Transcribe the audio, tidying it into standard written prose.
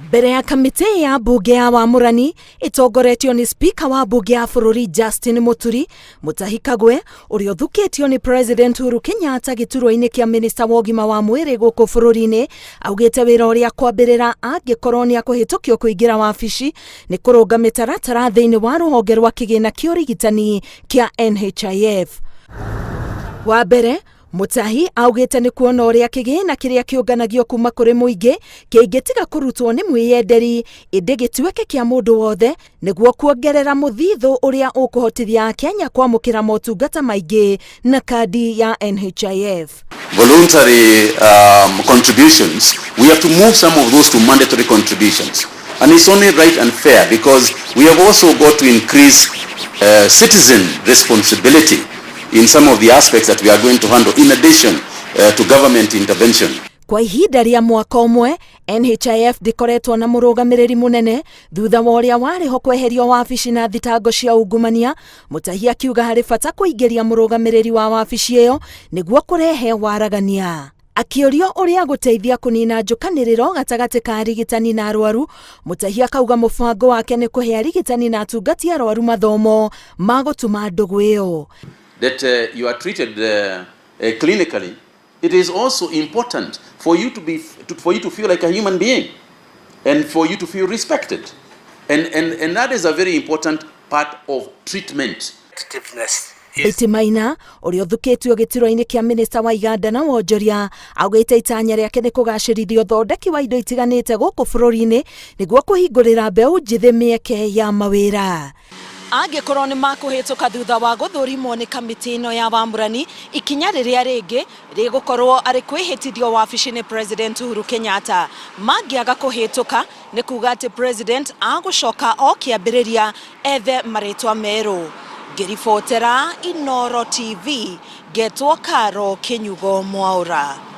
Mbere ya kamĩtĩ ya mbunge ya wamũrani ĩtongoretio nĩ spika wa mbunge ya bũrũri Justin Muturi, Mutahi Kagwe ũrĩa ũthukĩtio nĩ President Uhuru Kenyatta gĩturwa-inĩ kĩa minista wa ũgima wa mwĩrĩ gũkũ bũrũri-inĩ, augĩte wĩra ũrĩa kwambĩrĩra angĩkorwo nĩ akũhĩtũkio kũingĩra wabici nĩ kũrũnga mĩtaratara thĩinĩ wa rũhonge rwa kĩgĩna kĩa ũrigitani kĩa NHIF. Wa mbere, Mutahi augĩte nĩ kuona ũrĩa kĩgĩna kĩrĩa kĩũnganagio kuma kũrĩ mũingĩ kĩngĩtiga kũrutwo nĩ mwĩyenderi ĩndĩ gĩtuĩke kĩa mũndũ wothe nĩguo kuongerera mũthithũ ũrĩa ũkũhotithia Akenya kwamũkĩra motungata maingĩ na kandi ya NHIF. Voluntary contributions, we have to move some of those to mandatory contributions. And it's only right and fair because we have also got to increase citizen responsibility in some of the aspects that we are going to handle in addition to government intervention. Kwa ihinda rĩa mwaka ũmwe, NHIF ndĩkoretwo na mũrũgamĩrĩri mũnene thutha wa ũrĩa warĩ ho kweherio wabici na thitango cia ungumania. Mutahi akiuga harĩ bata kũingĩria mũrũgamĩrĩri wa wabici ĩyo nĩguo kũrehe waragania. Akĩũrio ũrĩa gũteithia kũnina njũkanĩrĩro gatagatĩ ka arigitani na arwaru, Mutahi akauga mũbango wake nĩ kũhe arigitani na atungati arwaru mathomo ma gũtuma ndũgũ ĩyo. That you are treated clinically, it is also important for you to feel like a human being and for you to feel respected. And that is a very important part of treatment. Betty Maina ũrĩa ũthukĩtio gĩturwa-inĩ kĩa minista wa iganda na wonjoria augĩte itanya rĩake nĩ kũgacĩrithia ũthondeki wa indo itiganĩte gũkũ bũrũri-inĩ nĩguo kũhingũrĩra mbeũ njĩthĩ mĩeke ya mawĩra. Angĩkorwo nĩ makũhĩtũka thutha wa gũthũrimwo nĩ kamĩtĩ ĩno ya wamũrani, ikinya rĩrĩa rĩngĩ rĩgũkorwo arĩ kwĩhĩtithio wabici nĩ President Uhuru Kenyatta. Mangĩaga kũhĩtũka, nĩ kuga atĩ President agũcoka o kĩambĩrĩria ethe marĩtwa merũ. Ngĩribotera Inooro TV, ngetwo Karo Kĩnyugo Mwaũra.